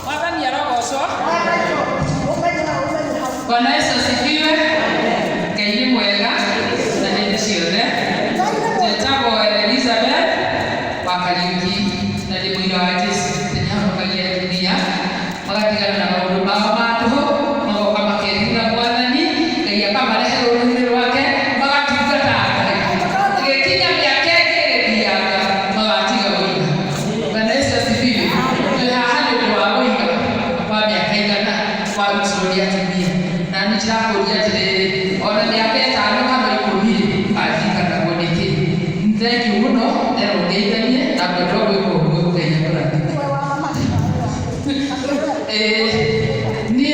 Mwathani arogocwo. Bwana Yesu asifiwe. Ngai nĩ mwega na hĩndĩ ciothe. Njĩtagwo Elizabeth wa Kariuki na ndĩ mũira wa Jesu. Nĩahonokagia atumia magatigana na maũndũ mao ma tũhũ, magoka makerihĩra Mwathani, Ngai akamarehe rũũru-inĩ rwake, magatungata Ngai. Ĩgĩkinya mĩaka ĩngĩ ĩgĩthianga, magatiga ũira. Bwana Yesu asifiwe. Twĩ haha nĩ ũndũ wa ũira wa mĩaka 100 warutirwo nĩ atumia. Na niĩ ndĩrakũria atĩrĩrĩ, ona mĩaka 5 kana 10 rĩ, ũkaririkanagwo nĩkĩ? Thank you mũno, nderwo ngeithanie na ngwenda gwĩka ũguo. Ngai akũrathime. Niĩ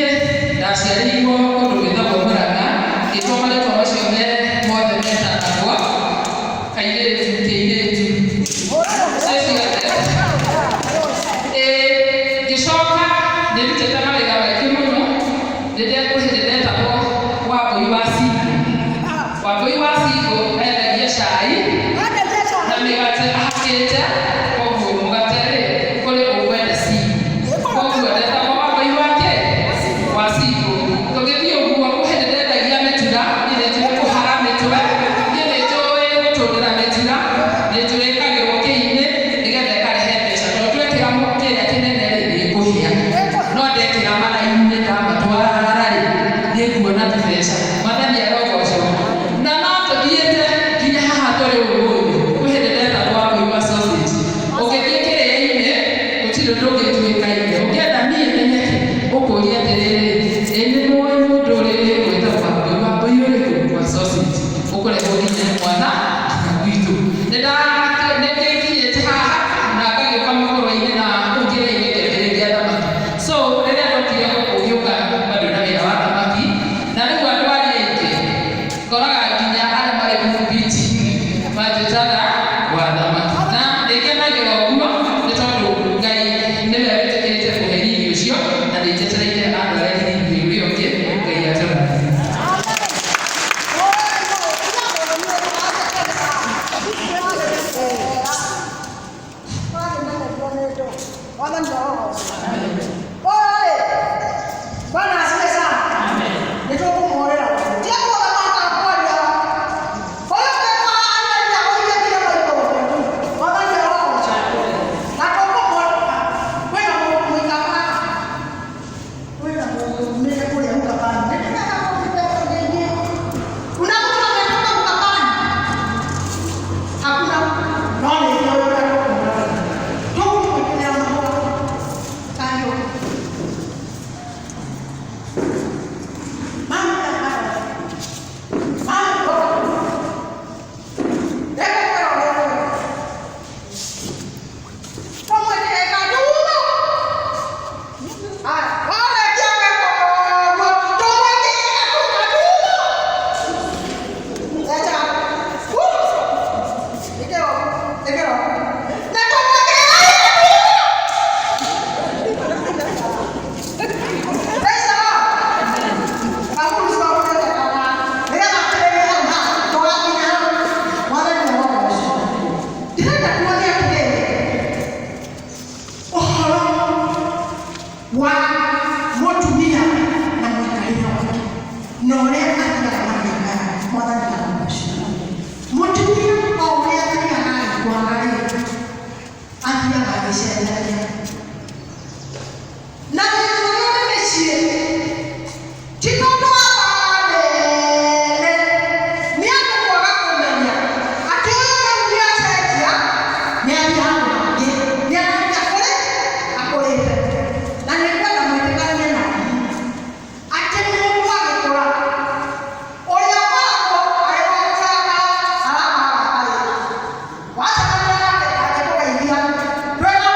ndaciarĩirwo kũndũ gwĩtagwo Mũrang'a, ngĩtwo marĩtwa macio me mothe metanagwo, kairĩtu, kĩirĩtu, icio ciothe. Ngĩcoka nĩndutĩte mawĩra maingĩ mũno, kwĩ hĩndĩ ndetagwo Wambũi wa Cingũ. Wambũi wa Cingũ endagia cai na mĩgate ahakĩte, koguo mũgate rĩ, kũrĩ ũkwenda cingũ. Koguo ndetagwo Wambũi wa kĩ? Wa Cingũ. Tũgĩthiĩ ũguo, kwĩ hĩndĩ ndendagia mĩtura, niĩ nĩnjũĩ kũhara mĩtwe, niĩ nĩnjũĩ gũtũndĩra mĩtura, nĩnjũĩ ĩkagĩrwo kĩinĩ nĩgetha ĩkarehe mbeca, tondũ twekĩra kĩrĩa kĩnene rĩ, nĩĩkũhĩa. No ndekĩra maraini ndamatwara rĩ, nĩnguona tũbeca. Mwathani arogocwo. Na no tũthiĩte nginya haha tũrĩ ũmũthĩ, kwĩ hĩndĩ ndetagwo Wambũi wa sausage. Ũngĩthiĩ kĩrĩa-inĩ, gũtirĩ ũndũ ũngĩtuĩkaine. Ũngĩenda niĩ menyeke, ũkũria atĩrĩrĩ, ĩ nĩ mũĩ mũndũ ũrĩ wĩtagwo Wambũi, Wambũi ũrĩkũ? Wa sausage. Ũkũrehwo nginya nĩ mwana nginya gwitũ. Nĩngĩkinyĩte haha na ngagĩũka mũkũrwe-inĩ na kũu kĩrĩa-inĩ ngĩambĩrĩria thamaki. So rĩrĩa ndokire gũkũ ngĩũka bado na wĩra wa thamaki, na rĩu andũ arĩa aingĩ ngoraga nginya arĩa marĩ pulpit manjĩtaga wa thamaki. Na nĩngenagĩra ũguo nĩ tondũ Ngai nĩwe wĩtĩkĩrĩte kũhe riri ũcio, na nĩnjetereire andware riri ũrĩa ũngĩ. Ngai atũrathime. Bwana asifiwe sana. Nĩtũkũmũhũrĩra. Ti andũ othe mahotaga kwaria. Ũyũ ũngĩkora arĩria oige nginya maitũ. Mwathani arogocwo. Na tũkũmũhũrĩra. Kwĩna mũikara haha. Kwĩna mũndũ umĩte kũrĩa Ukambani. Nĩtũrenda kũmũteithia. Kuna mtu ametoka Ukambani? Hakuna. No nĩ njũĩ ũrĩa tũkũmũrora. Tũkũmwĩkĩrĩra mahũa. Kahiũ. Mama, mama, reke kwĩra ũrĩa ũrĩ. Tũmwĩkĩre kandumo. Haya, warĩkia gwĩka ũguo, tũmwĩkĩre kandumo. Echa. Ĩkĩra ũguo, ĩkĩra ũguo. Na tũmwĩkĩre Praise the Lord. Kaburi cia kũrĩkana. Nĩgetha tũrĩre hau ha, tũgakinya hau. Mwathani arogocwo. Ndĩrenda tuone atĩrĩrĩ, ũhoro wa mũtumia na mũikarĩre wake na ũrĩa athiaga na mĩaka yake. Mwathani arogocwo. Mũtumia o ũrĩa athiaga agĩkũraga rĩ, athiaga agĩcenjagia. Na thĩna ũrĩa ũrĩ mĩciĩ ti tondũ wa mbaara nene, nĩ andũ kwaga kũmenya atĩ ũyũ rĩu nĩ acenjia, nĩ athiĩ handũ hangĩ, nĩ arathiĩ akũrĩ akũrĩte. Na nĩ ngwenda mwĩtĩkanie na niĩ atĩ mũndũ agĩkũra, ũrĩa ũkoragwo arĩ wa kũrakara arakaraga. Wacemania nake angĩkũgeithia, ndwega.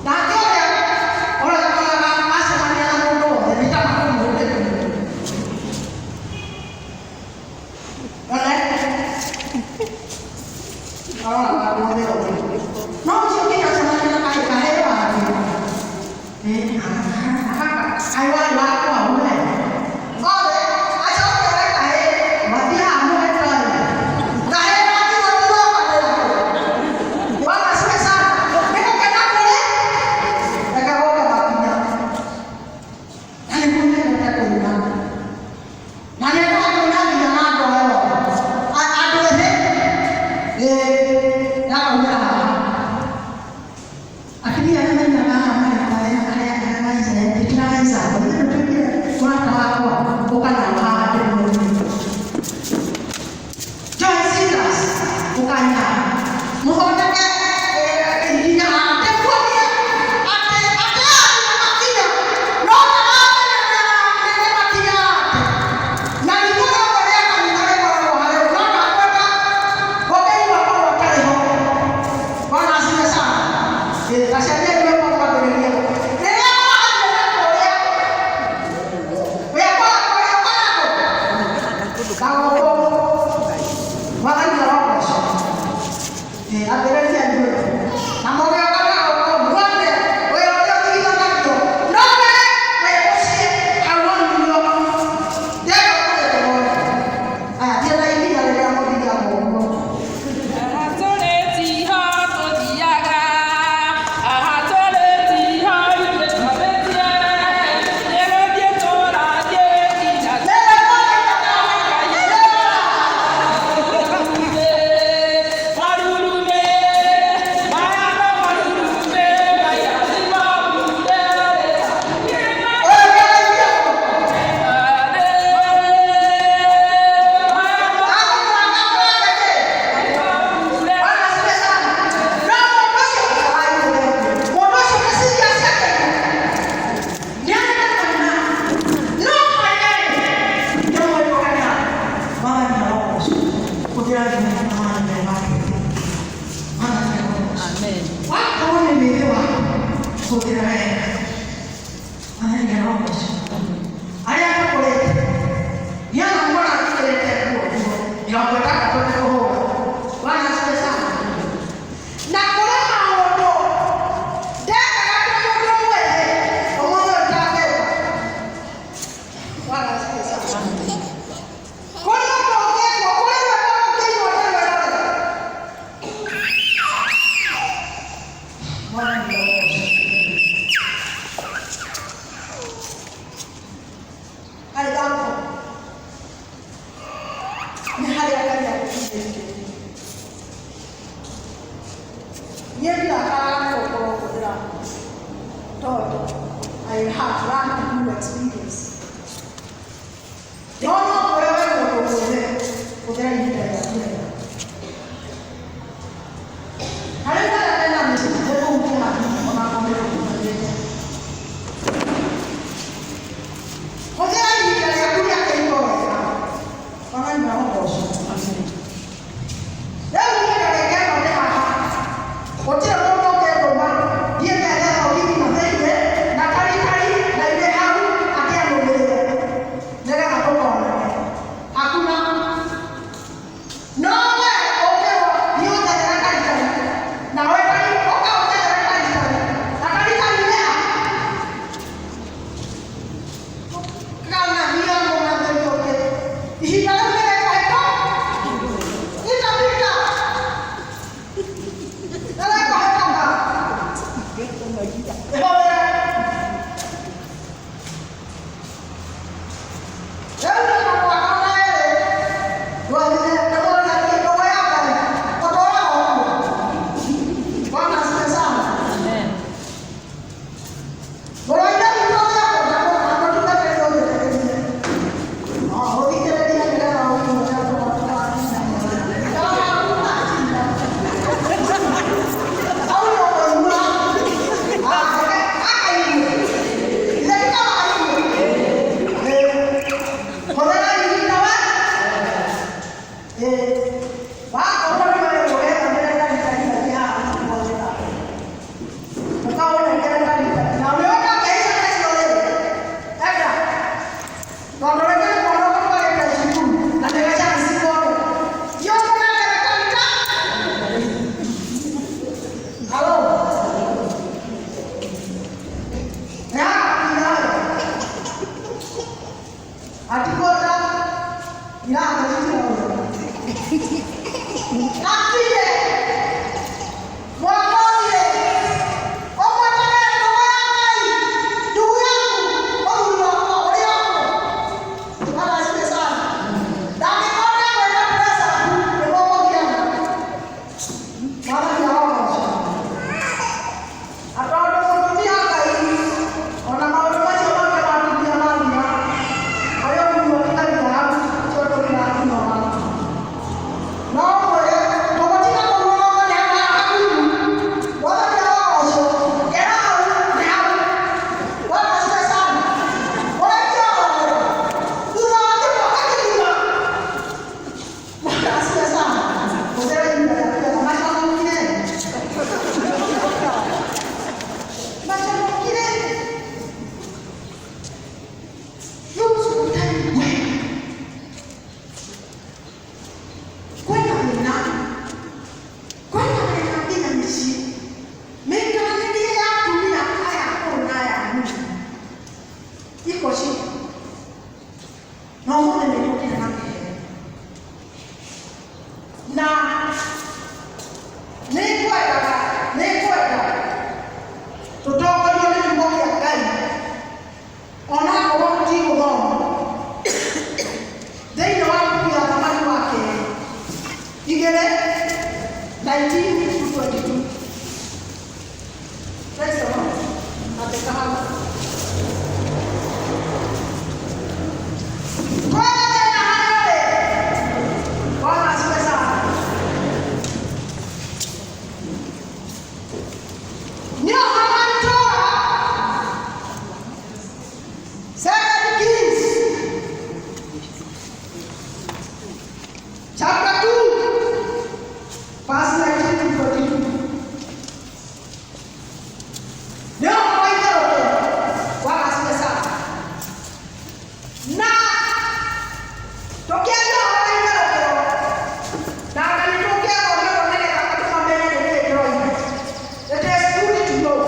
Nake ũrĩa ũrakoraga acemania na mũndũ wothe nĩ ta makũmũhũrĩte mũndũ. One aroraga andũ othe othe. No ũcio ũngĩgacemania na kahĩĩ kaheo wake. Kaĩ warĩ wakwa we. Othe acokere kahĩĩ mathiaga mũhetoĩ. Kahĩĩ gatigũtuokanĩra. Bwana asifiwe sana. Nĩ gũkena kũrĩ reke goke makinya. Na nĩguo nyendete kũina. Na nyendaga kũina nginya na andũ aya othe. Andũ ethĩ. Ĩĩ, ndakaumĩra haha. Atumia arĩa mainaga haha marĩ arĩa arĩa arĩa maica tũtirahaica ithuĩ tũtuĩkire mũrata wakwa ũka nao haha ndĩmuone. Joy Singers ũkanya mũthondeke ikinya haha ndĩmuonie atĩ atĩ aya nĩ makinya no ndaramenya nĩ makinya atĩ na ritho rĩothe rĩa kanitha rĩkoragwo harĩ we no ndakwenda gũkĩigua korwo ũtarĩ ho. Bwana asifiwe sana. Aciari rwĩmbo kwambĩrĩria rĩrĩa mũrathiĩ na kũrĩa wĩkora kũrĩa ũkoragwo kagoko mwathani arogocwo. Ambĩrĩria rwĩmbo na mũgĩoka kagoko muone wĩra ũrĩa ũtigithanagio no we wĩ mũciĩ hau wonirio ndĩrenda kũrĩtũmona. Aya thiĩ na ikinya rĩrĩa mũthiaga ũguo. Arĩa makũrĩte nĩanamũra akinyĩrĩte nguo 60 nĩ kũhũra. Bwana asifiwe sana. Na kũrĩ maũndũ ndekaga ta mũndũ mwĩthĩ ũmũthĩ ũyũ ndangĩka. Bwana asifiwe sana. Kũrĩ ũndũ ũngĩkwo, kũrĩ rwĩmbo rũngĩinwo ndĩrwĩrorere. Mwathani arogocwo. Harĩ thako nĩ harĩa Ngai agũkinyĩtie. Niĩ ndirakaga nĩ gũkorwo hũthĩra tondũ I have learned new experience. No no kũrĩ we mũndũ mwĩthĩ hũthĩra ihinda rĩaku wega. Na rĩu arĩa mena mĩciĩ nĩkũhutia hanini onakorwo nĩgũkũhutĩtie. Hũthĩra ihinda rĩaku rĩa kĩhiko wega. Mwathani arogocwo. Rĩu niĩ ndagĩka ĩno ndĩ haha gũtirĩ mũndũ ũngĩndũma thiĩ ngethe thogithi na thĩinĩ na karikari na irĩ hau akĩanũmĩrĩre nĩgetha tũkonane. Hakuna. No we ũngĩrwo thiĩ ũnjethere karikari nawe kari ũka ũnjethere karikari na karikari nĩ ha? Kana hiyo mũgathĩri ũngĩ ihinda rĩu nĩrĩkũhĩtũka itapita nĩrĩkũhĩtũka ĩhũrĩre. Rĩu nĩ mwaka na ĩrĩ ndwathire ndĩmũria ndũgũ ya mbere ũtũraga ũguo. Bwana asifiwe sana. Mũrũ wa Ithe witũ ũrĩa ũkũnda mũtungatĩri ũthikĩrĩrie. No ũthikĩrĩrie nĩgetha ũigue ũrĩa tũratinda. Au nĩ ũkũigua. Hau. Twende tena harĩ ũrĩ. Bwana asifiwe sana. Nĩ ũhoro wa itũũra. Second Kings chapter 2 verse 19 to 42. Nĩ ũhoro wa itherũkĩro. Bwana asifiwe sana. Na tũkĩaria ũhoro wa itherũkĩro, na anga nĩ tũngĩathomerwo nĩgetha andũ mamenye nĩ kĩĩ kĩroiga. It is good to know.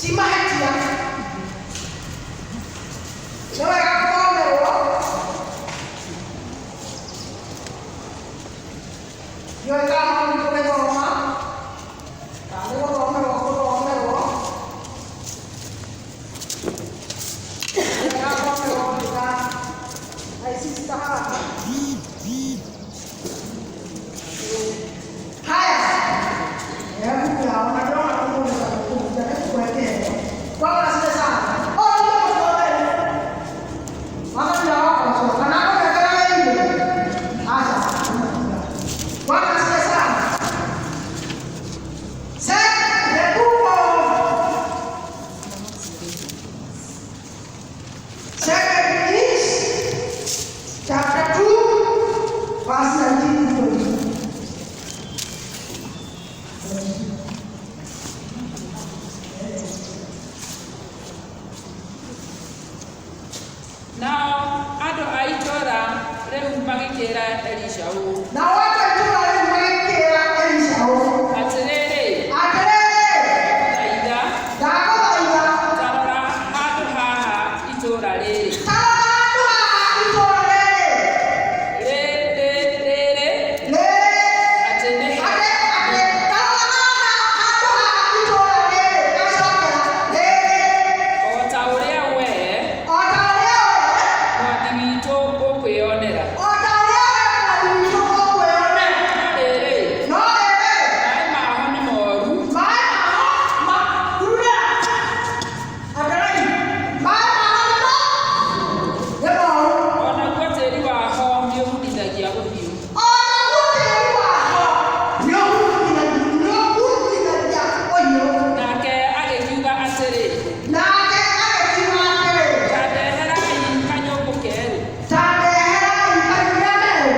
Ti mahĩtia. Nĩ wega gũthomerwo. Ndiũĩ kana no nĩ tũgĩthoma, kana nĩ gũthomerwo gũthomerwo. Nĩ wega gũthomerwo wega. My sister haha. Haya. Hebu yaona ndĩrona kũmũrĩra kũhunjia nĩ kũrekere. Bwana asifiwe sana. Ũyũ nĩ mũthomeri. Mwathani arogocwo. Kana akũnengera wĩigue? Aca. Bwana asifiwe sana. Second, the book of Second Kings, chapter 2, verse 19 to 22. Nao andũ a itũũra rĩu magĩkĩra Elisha ũũ, Na watu itũũra rĩu magĩkĩra Elisha ũũ, atĩrĩrĩ, atĩrĩrĩ, thaitha, ndagũthaitha, ta rora handũ haha itũũra rĩrĩ ta rora handũ haha itũũra rĩrĩ, rĩrĩ rĩrĩ rĩrĩ, atĩ nĩ atĩ, atĩ, ta rora haha handũ haha itũũra rĩrĩ, agĩcokera, rĩrĩ, o ta ũrĩa wee o ta ũrĩa we, mwathi witũ ũkwĩonera. o ta ũrĩa we mwathi witũ ũkwĩonera. No rĩrĩ, No rĩrĩ, maaĩ maho nĩ moru maĩ maho ma- rurĩra. Atĩrĩrĩ, maĩ maho nĩ nĩ moru. o naguo tĩĩri waho nĩũhunithagia ũhiũ. O naguo tĩĩri waho nĩũhurutithagia ũhiũ. Nake agĩkiuga atĩrĩ, Nake agĩkiuga atĩrĩ, ta ndeherai kanyũngũ kerũ. ta ndeherai kanyũrĩa merũ.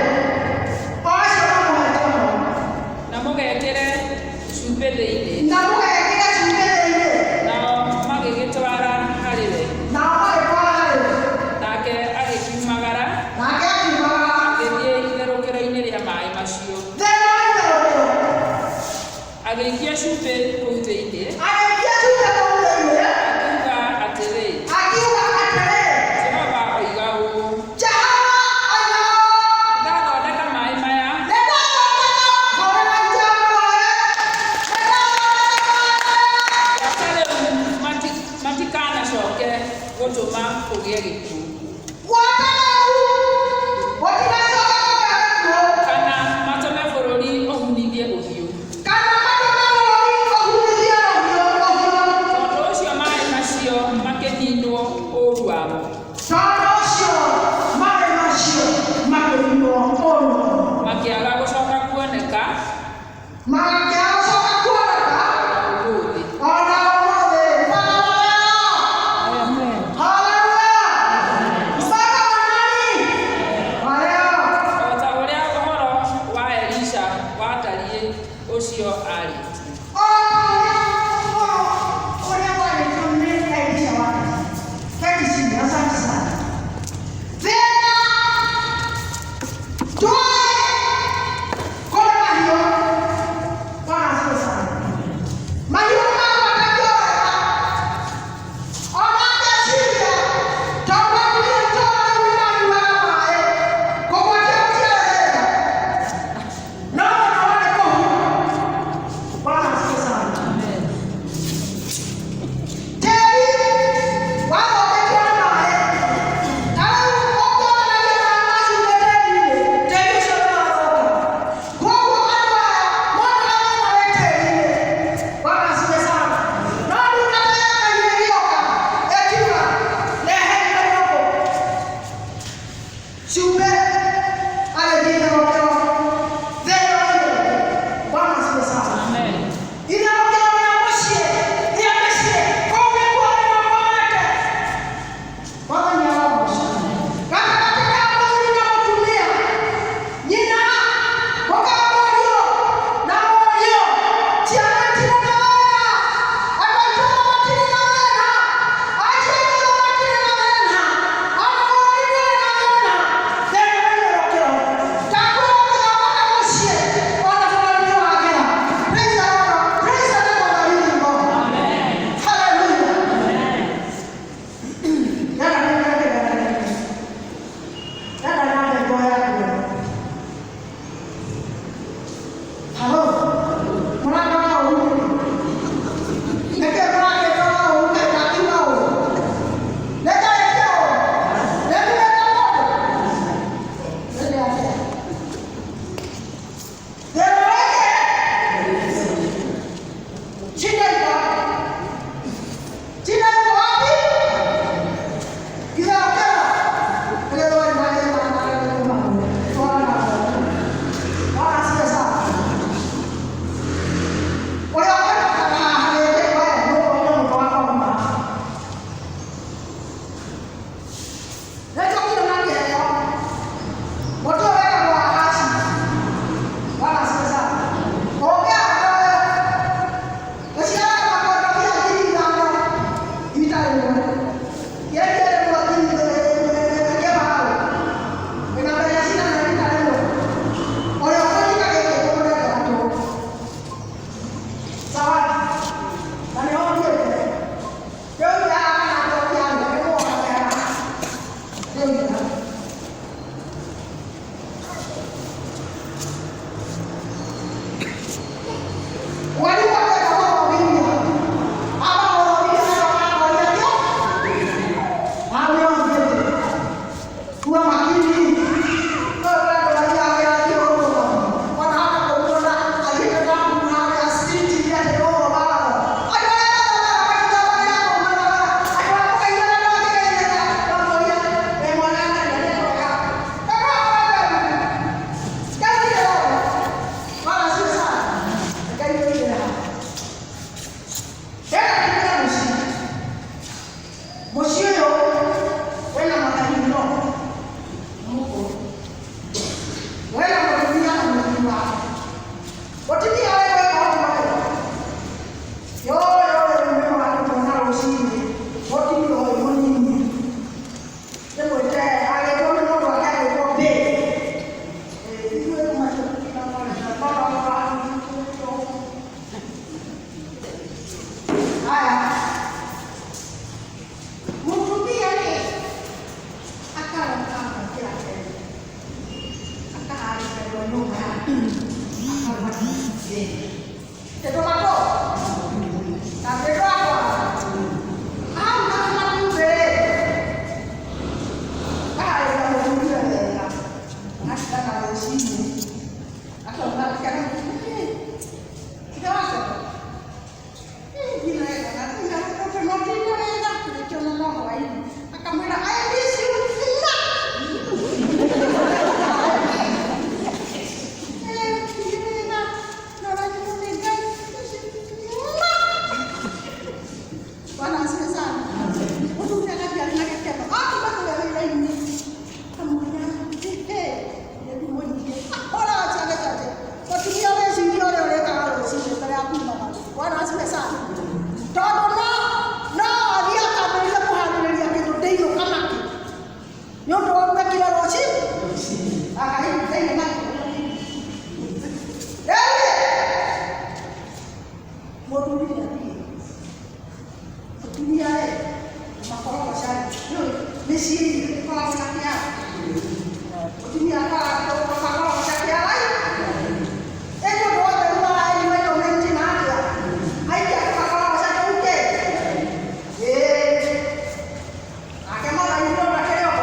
O acio mamũhete ũhoro. Na mũgekĩre cumbĩ thĩinĩ. Na mũgekĩre cumbĩ thĩinĩ. Nao magĩgĩtwara harĩ we. Nao magĩtwara harĩ we. Nake agĩkiumagara Nake akiumagara agĩthiĩ itherũkĩro-inĩ rĩa maaĩ macio. thĩinĩ wa itherũkĩro. Agĩikia cumbĩ kũu thĩinĩ, Agĩikia cumbĩ kũu thĩinĩ. akiuga atĩrĩ, Akiuga atĩrĩ, Jehova oiga ũũ, Jehova oiga ũũ, ndathondeka maaĩ maya nĩndathondeka hũrĩra Jehova, nĩndathondeka gwata rĩu matikanacoke gũtũma kũgĩe gĩkuũ gwata rĩu gũtigacoka kũgĩa gĩkuũ, kana matũme bũrũri ũhunithie ũhiũ. kana matũme bũrũri ũhunithie ũhiũ ũhiũ. Tondũ ũcio maaĩ macio makĩninwo ũũru wamo. Tondũ ũcio maĩ macio makĩninwo ũũru wamo. Makĩaga gũcoka kuoneka Makĩaga gũcoka kuoneka na ũmũthĩ. o na ũmũthĩ. Haleluya! Haleluya! Bwana asifiwe sana. Mũthuri agathiĩ arĩ na gĩkeno. Akiuma kũrĩa wĩra-inĩ, kamũthenya, nĩ mũingĩ. Ũraga ciake ciake. Mũtumia wĩcirie ũrĩa ũrĩkaga rũcinĩ mbere ya kumagara. Bwana asifiwe sana. Tondũ no athiĩ akambĩrĩrie kũharĩrĩria kĩndũ ndĩinũka nakĩo. Nĩ ũndũ wa ũrĩa rũcinĩ. Akahihi ndĩinũka nakĩo. Rĩu-rĩ, mũthuri nĩathiĩ. Mũtumia-rĩ, makorogoca nĩũĩ mĩciĩ ĩkoragwo na kĩara. Mũtumia akoragwo makorogoca kĩara-ĩ. Ĩndĩ ũndũ wothe ugaga anyua ĩkomenti na atĩa? Aikia makorogoca kau kĩ? Ĩĩ. Nake Maathai nĩona kĩrĩ o.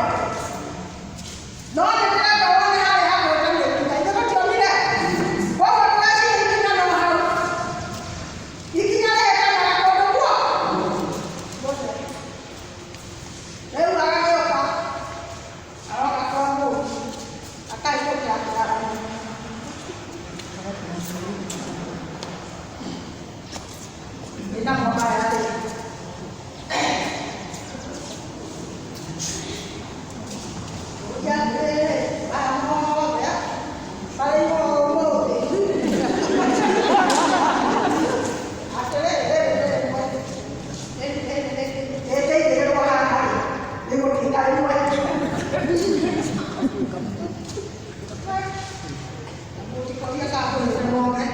No nĩndĩrenda wone harĩa hagwĩte nĩ ikinya. Ithuĩ tũtionire. Koguo ndũgecirie ikinya no hau. Ikinya rĩhetanaga kũndũ guo. Guothe. Rĩu agagĩũka, aroka kwa mũndũ, akahĩtũkĩra kĩara-inĩ. Ĩnamo maya rĩ. Ũria atĩrĩrĩ, maya mothe marĩ igũrũ ũmũthĩ. Atĩrĩrĩ, rĩrĩ rĩmwe rĩngĩigĩrĩrwo haha rĩ, rĩgũtuĩka rĩmwe. Mũtikoria kana kũrĩ mothe.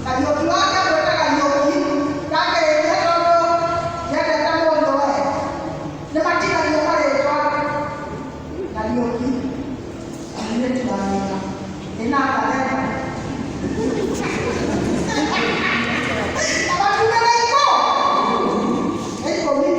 Kariũki wake amwĩta Kariũki, ndakĩrĩkia tondũ nĩendete mũndũ we. Nĩmatigagio marĩtwa Kariũki, mũirĩtu wa wĩra. Ĩna ngathenga. Na makiuga nĩ ikũ? Nĩ ikũmi.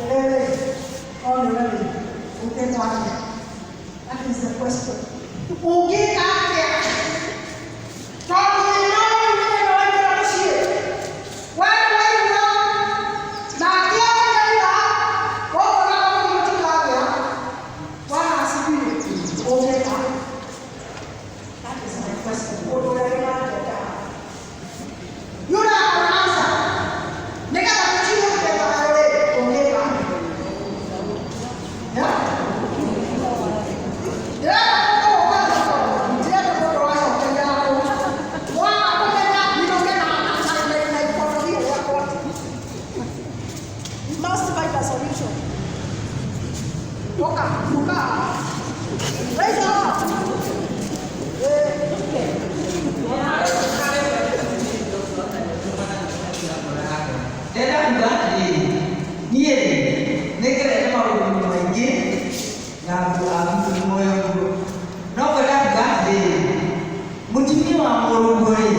Atĩrĩrĩ, no nĩwe rĩ, ũngĩka atĩa? That is the question. Ũngĩka atĩa? Tondũ thĩna ũyũ nĩ thĩna waingĩra mũciĩ. We nĩwaigua, nake ũkaigua, ũkona mũndũ mũtikagĩa. Bwana asifiwe. Ũngĩka atĩa? That is my question. Ũndũ ũrĩa ndĩrateta. Yule akona answer. Nĩgetha tũkinyie mũthemba rĩ, ũngĩka atĩa? Yeah? Ndĩrenda mũndũ ũka ndĩrenda mũndũ wacokeria na kũu. Mwaga kũmenya nyinũke na ikonoria gwakwa. We must find a solution. Ũka, ũka. Raise your hand. Eh, Ndĩrenda kuga atĩrĩrĩ, niĩ rĩ, nĩ ngerete maũndũ maingĩ na athuri moyo ũguo. No ngwenda kuga atĩrĩrĩ, mũtumia wa mũrũguo rĩ,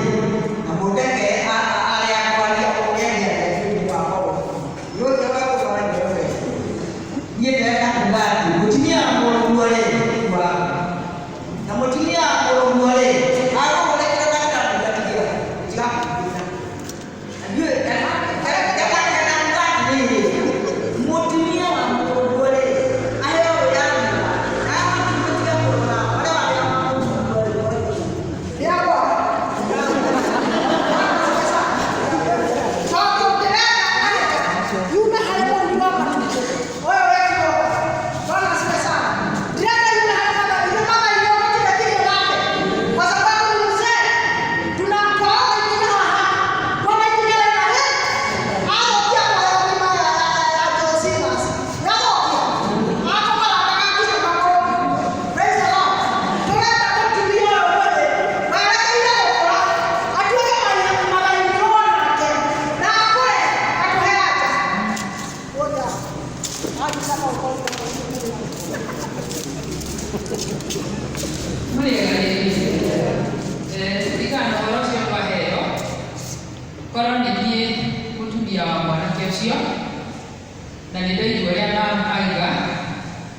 na mũndeke arĩa kwaria ũngĩaria ũndũ wa ũcio wagũkora nĩwe. Niĩ ndĩrenda kuga atĩ mũtumia wa mũrũguo rĩ, wa na mũtumia wa mũrũguo rĩ, agũgũrekera na ndagũtigĩra, tiga kũnina. Mũtumia wa mũrũguo rĩ, aheo wĩyathi na agatiga kũrora marĩa wawĩra wa mũrũguo rĩ. Yakwa. Tondũ ndĩrenda yume harĩ mũruri wa matumbĩ. Ũyũ wekirwo. Bwana asifiwe sana. Ndĩrenda yume harĩ mathaithio. Mathaithio gũtirĩ nake. Kwa sababu ni mzee. Tunamtoa ikinya haha. Kwa ikinya rĩna rĩ. Athũkia kwa ngima ya Josias. Nĩathũkia. Akũmara ndagakinya magũrũ. Praise the Lord. Tũrenda mũtumia ũyũ mwĩthĩ werekeire gũkũra atuĩke mathaithio nake na akũre atũhe anja. Ngoja. Hadi kama uko Mũrĩega rĩngĩ. Kũringana na ũhoro ũcio twaheo, korwo nĩ niĩ mũtumia wa mwanake ũcio, na nĩ ndaigua ũrĩa aiga,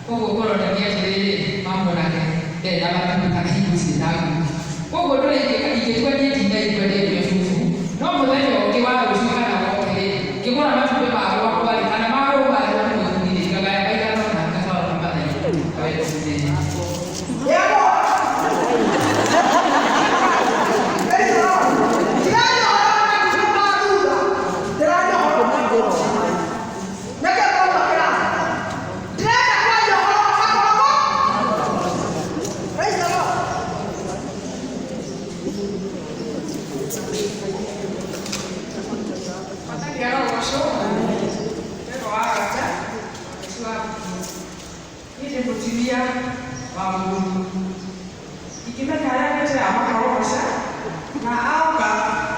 koguo kũronania atĩrĩrĩ, mamwonake ndarĩ na matumbĩ kana hingo ciĩ na nguo. Koguo ũndũ ũrĩa ingĩka ingĩtua niĩ ndinaigua ndĩrĩe bubu, no mũthenya ũngĩ wa rũciũ kana woke rĩ, ngĩgũra matumbĩ ma gwakwa rĩ, kana ma rũma rĩ, na mũthuri rĩ, ngagaya maigana ũna ngatwara na mathaithio, ngawenda mũthenya. Yakwa. Praise the Lord. Ndĩraria ũhoro wa matumbĩ ma thutha. Ndĩraria ũhoro wa makorogo. Nĩkĩo twauma kĩrathi. Ndĩrenda kwaria ũhoro wa makorogo. Praise the Lord. Mwathani arogocwo. Wega wa gata, ũcio wa niĩ ndĩ mũtumia wa mũrũguo. Ingĩmenya arĩa metaga makorogoca na aoka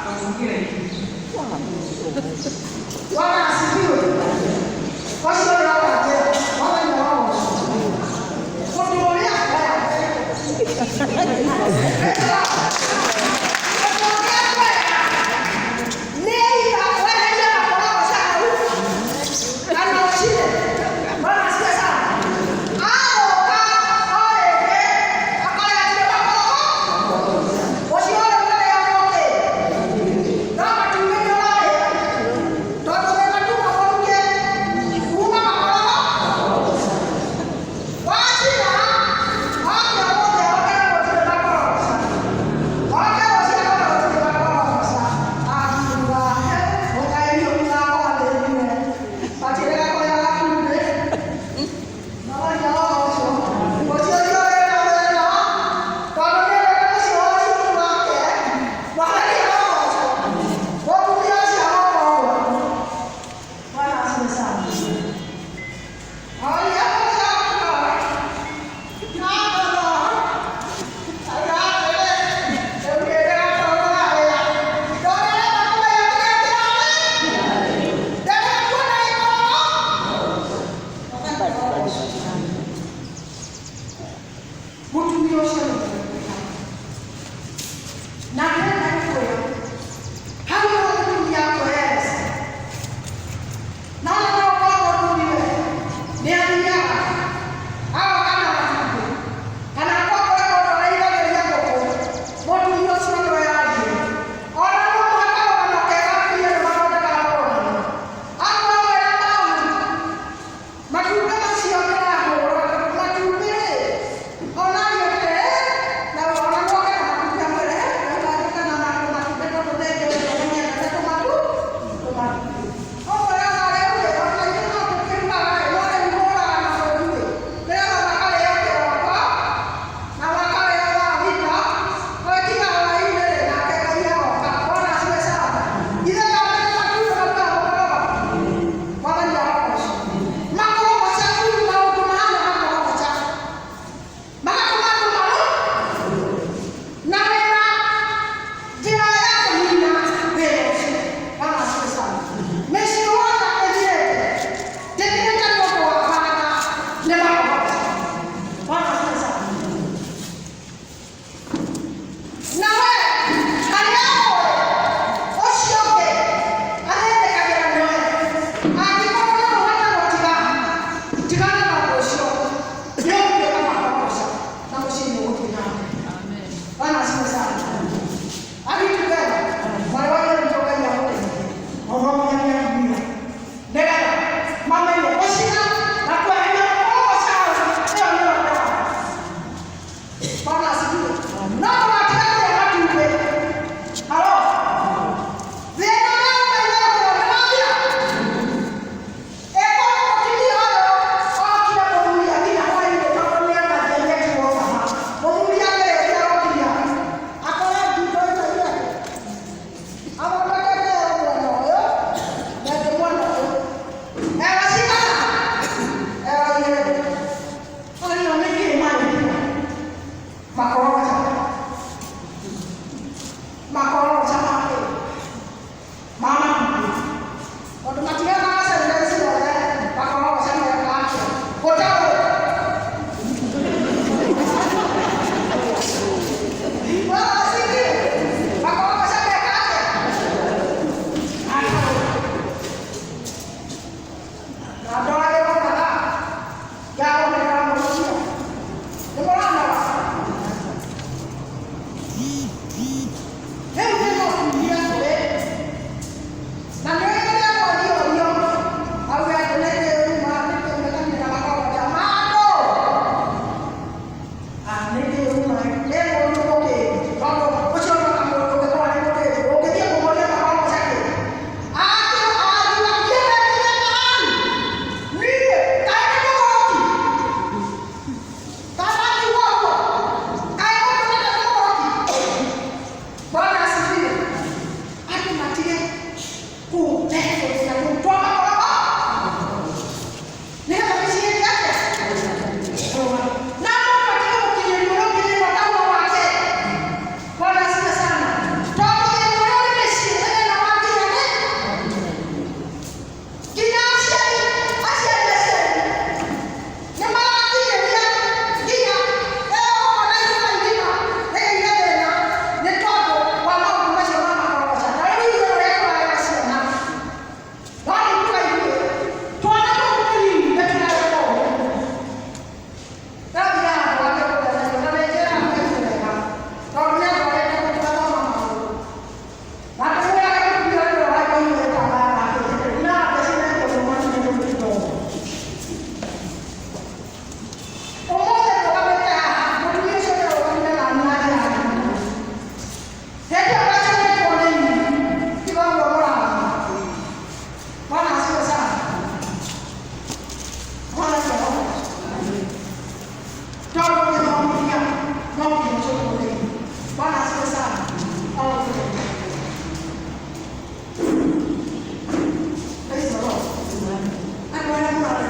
ngamũrugĩra itumbĩ. Bwana asifiwe. Ũcio nĩ wake. Mwathani arogocwo. Ũndũ ũrĩa Praise the Lord. Ũndũ ũrĩa twenda nĩ either weherie makorogoca hau kana ũcine. Bwana asifiwe sana. Agoka o rĩngĩ akarehe makorogo ũcio ũrĩ ũrĩagwo kĩ? No matumbĩ nĩ ũrarĩa. Tondũ wĩ matumbĩ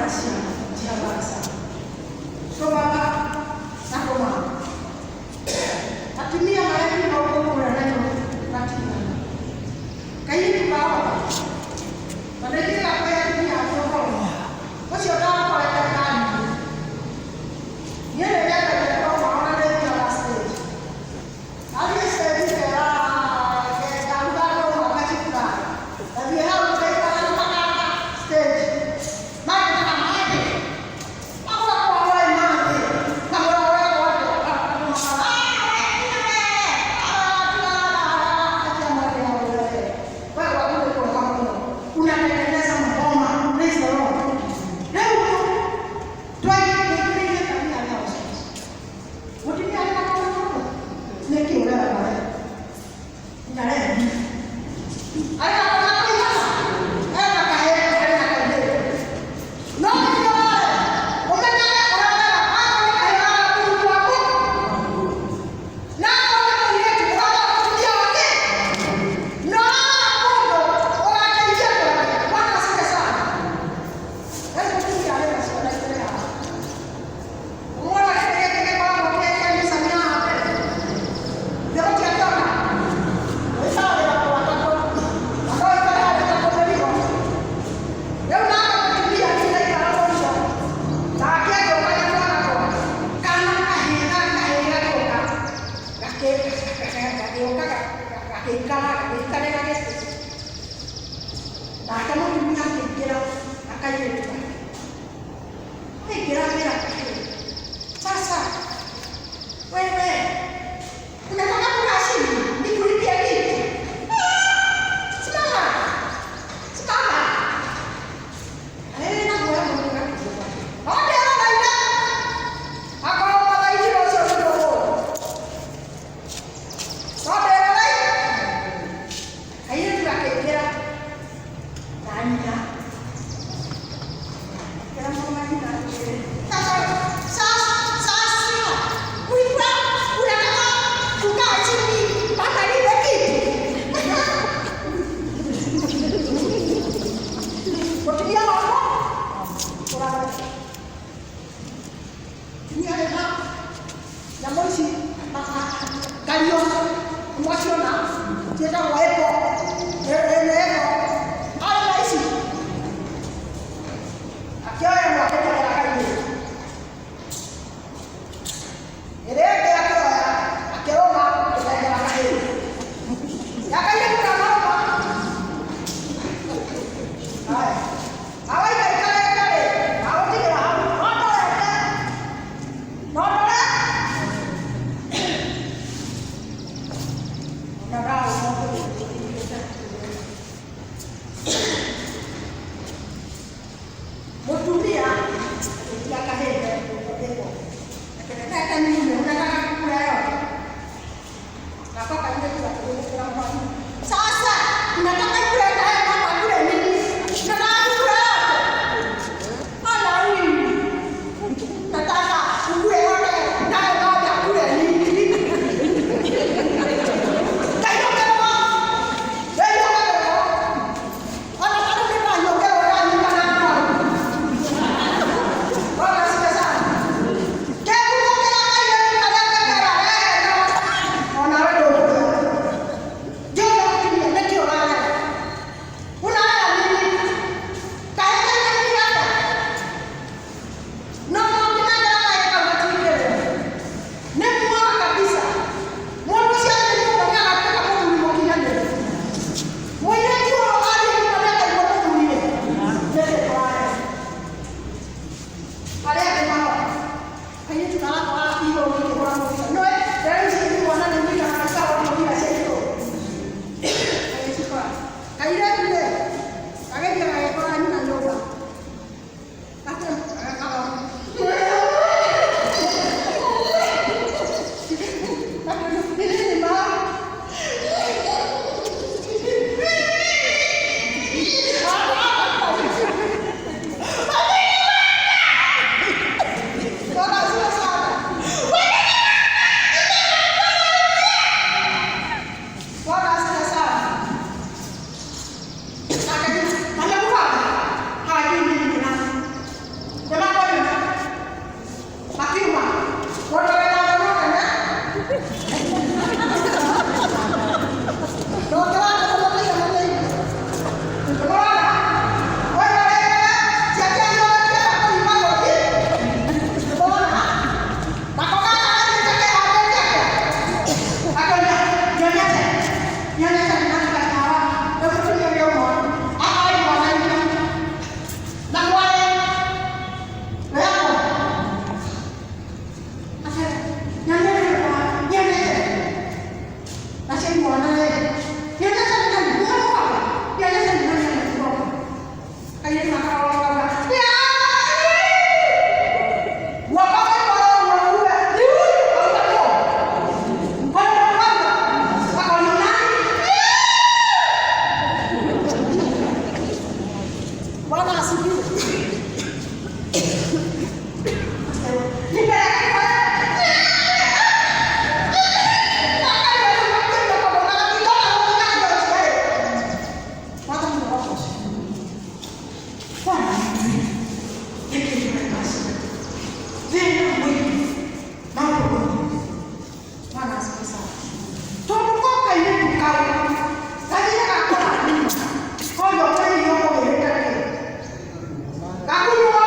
na ciana, jihadhari sana. So baba na kwa mama, atumia marĩa maũkũkũra nayo gatigana kairĩtu kao na nĩngiuga kwĩ atumia acio ũhoro ũcio ndakorete kani niĩ nĩnyendete kũroma ona ndĩthiaga stage athiĩ stage ngera ngaruga ndũma ngacikura ngathiĩ hau ngaikara na makanga stage magĩtaga mathĩ magũra kwa we mathĩ kamũra we gwake unatengeneza maboma. Praise the Lord. Leo twaigĩrĩire tabia ya ũcio mũtumia arĩ na kaũndũ nĩkĩ ũrera nawe ndarenda arĩ na kaũndũ kũigana ena kahĩĩ arĩ na kairĩtu no nĩkĩo ũrarera ũmenyage ũrarera akorwo nĩ kahĩĩ ũrarera mũthuri waku na akorwo nĩ mũirĩtu ũrarera mũtumia wake na ũrarera mũndũ ũgateithia kwake. Bwana asifiwe sana. Yaani mũtumia arĩ na ciana igĩrĩ haha ũmwona kĩndũ gĩkĩ gĩkoragwo kĩ kanitha-inĩ haha mbere nĩgũtiakĩona nake mũtumia akĩingĩra akairĩtu gake aingĩra akĩra kahĩĩ sasa wewe unataka kukaa chini nikulipie kiti? Simama, simama. Arĩ na guoya mũno gakiuga ondera thaina akorwo mathaithiro ũcio nĩ mũgũrũ ondera thaina kairĩtu gakĩingĩra na nyina akĩra mama nyina atĩrĩrĩ sasa sasa sasa ulikuwa unataka kukaa chini mpaka nipe kiti? Mũtumia wakwa ũrarora tumia rĩha nyamũ ici kario mwaciona ciĩtagwo ĩpo ĩno ĩpo arĩ na ici akĩoya ĩmwe akĩnengera kairĩtu ĩrĩa ĩngĩ akĩoya akĩrũma akĩnengera kahĩĩ ya kairĩtu kanarũma. Haya, awaikaikarĩte rĩ agũtigĩra hau no ndorete no ndore ona ndaũmũthĩ mũtumia agĩtia kahĩĩ ĩpo akĩnengera nini unataka kukula yote nako kairĩtu gakĩgũthũkĩra mwaki sasa unataka ikule naye mama akule nini? Unataka kukula yote? Ona huyu nataka ukule yote naye baba akule nini? Kaiyongerwo kaiyongerwo ona tarĩu nĩndanyongerwo ndanyitana mbaru. Bwana asifiwe sana. Kegũthũkĩra kairĩtu karĩa kekera wega onawe ndũgũkĩona ngiuga mũtumia nĩkĩ ũrarera ũrarera nini kahĩ kaiganaine atĩa no ũngĩnengera kahĩ kau gatingĩrĩa nĩ muoga kabisa mũndũ ũcio athiĩ nyũmba nĩagatuĩka mũthuri mũkinyanĩru mũirĩtu ũyũ athiĩ nyũmba nĩakaigua mũthuri-rĩ nĩkĩ tũrarera arĩa angĩ mahota kairĩtu karakora igũrũ gĩkĩhũra mũbira nĩwe rĩu ici mwana nĩ nyitaga gĩkahũra mũbira cia igũrũ agĩcikora kairĩtu rĩ kageria gagĩkora nyina nyũmba ate nini ma Bwana asifiwe sana. Kakunywa.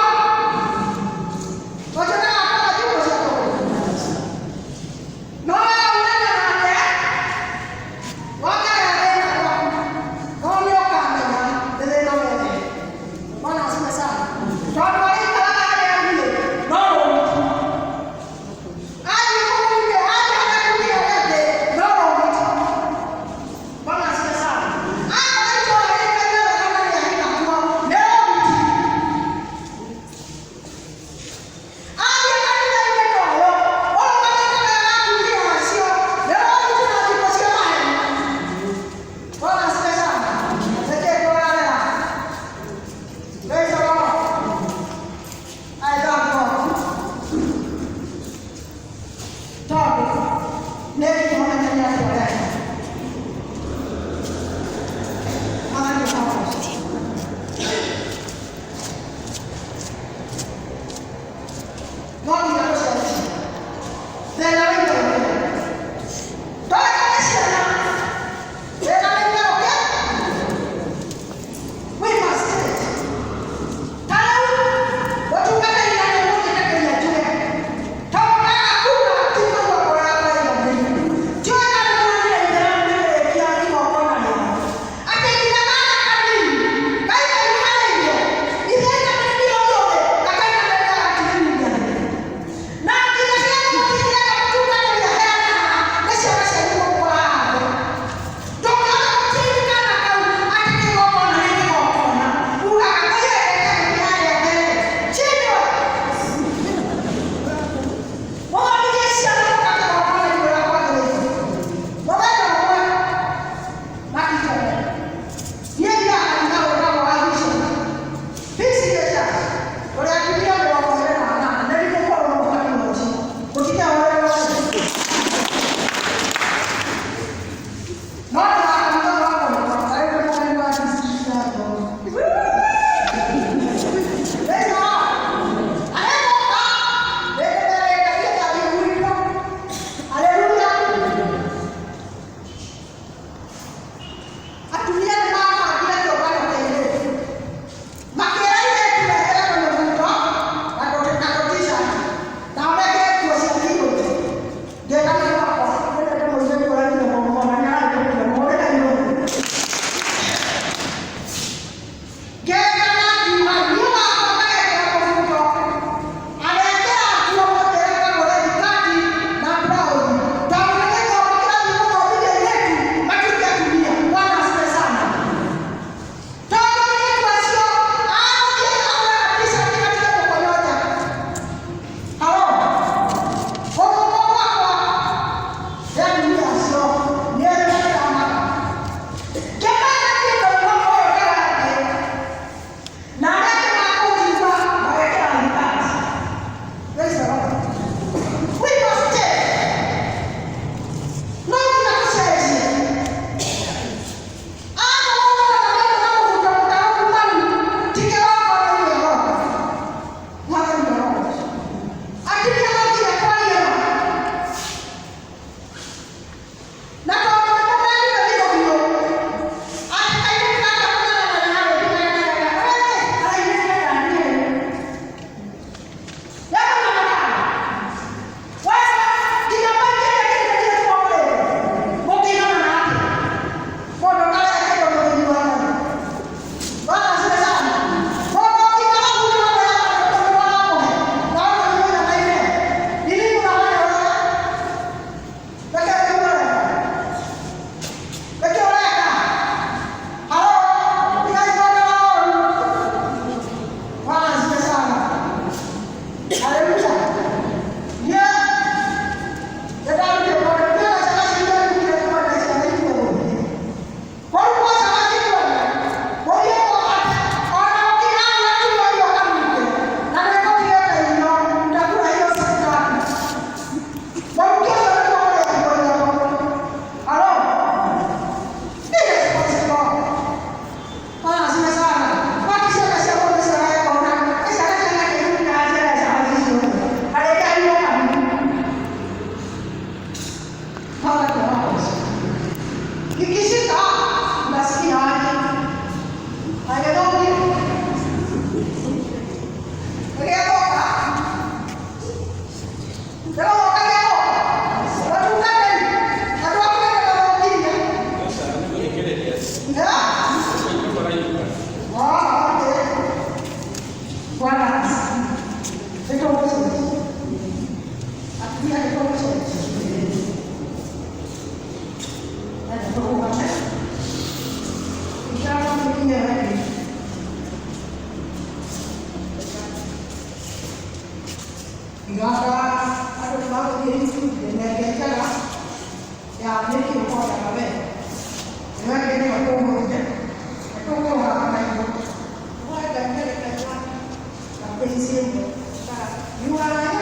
Iganda andũ nĩ magũthiĩ YouTube na ĩngĩ njega ya nĩkĩ ũkondaga we. Ĩyo ĩngĩ nĩyo tũgũthiĩ na tũkũrũgama nayo. Wenda ngerekano na praise him. You are